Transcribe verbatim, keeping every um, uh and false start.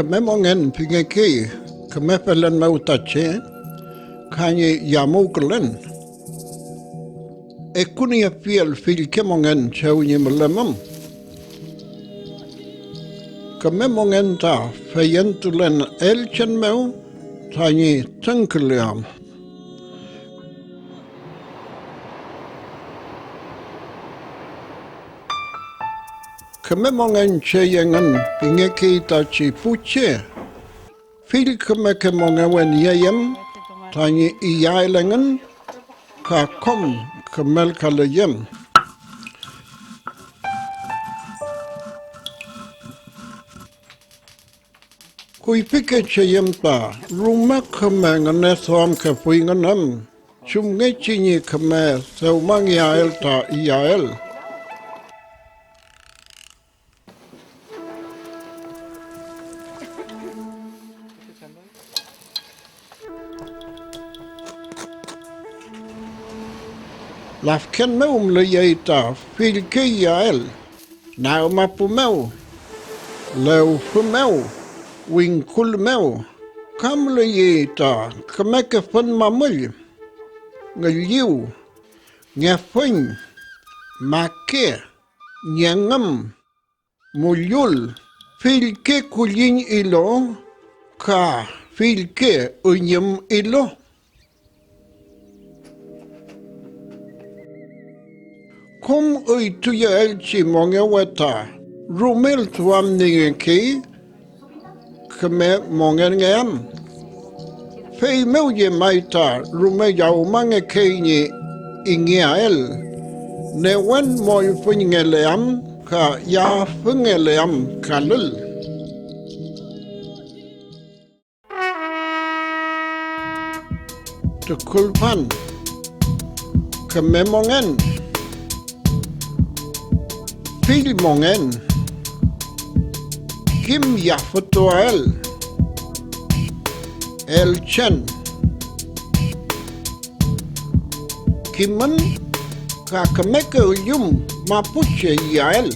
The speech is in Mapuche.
Küme mongen pingekey küme felen mew ta che ka ñi yamuwkülen. Ekuniefiel fillke mongen chew ñi mülemum. Küme mongen ta feyentulen elchen mew tañi trüngküleam. Küme mongen chey engün pingekey ta chi pu che. Fill kümeke mongewe nieyem tañi iyael engün ka kom kümelkaleyem. Kuyfike cheyem ta rume küme ngüneduamkefuyngün em chumngechi ñi küme dewmangeael ta iyael. Lafken mew müleyey ta fillke iyael, nag mapu mew, lewfü mew, wingkul mew, ka müleyey ta kümeke fün mamüll, ngülliw, ngefüñ, make, ñengüm, mullul, fillke kulliñ ilo ka fillke üñüm ilo. Kom üytuyeelchi mongewe ta rumel duamniengekey küme mongenngeam. Feymew llemay ta rume yawmangekey ñi ingeael, newen mollfüñngeleam ka yafüngeleam kalül. Tukulpan, küme mongen, fill mongen, kim yafütuael, elchen, kimün ka kümeke üllüm mapuche iyael.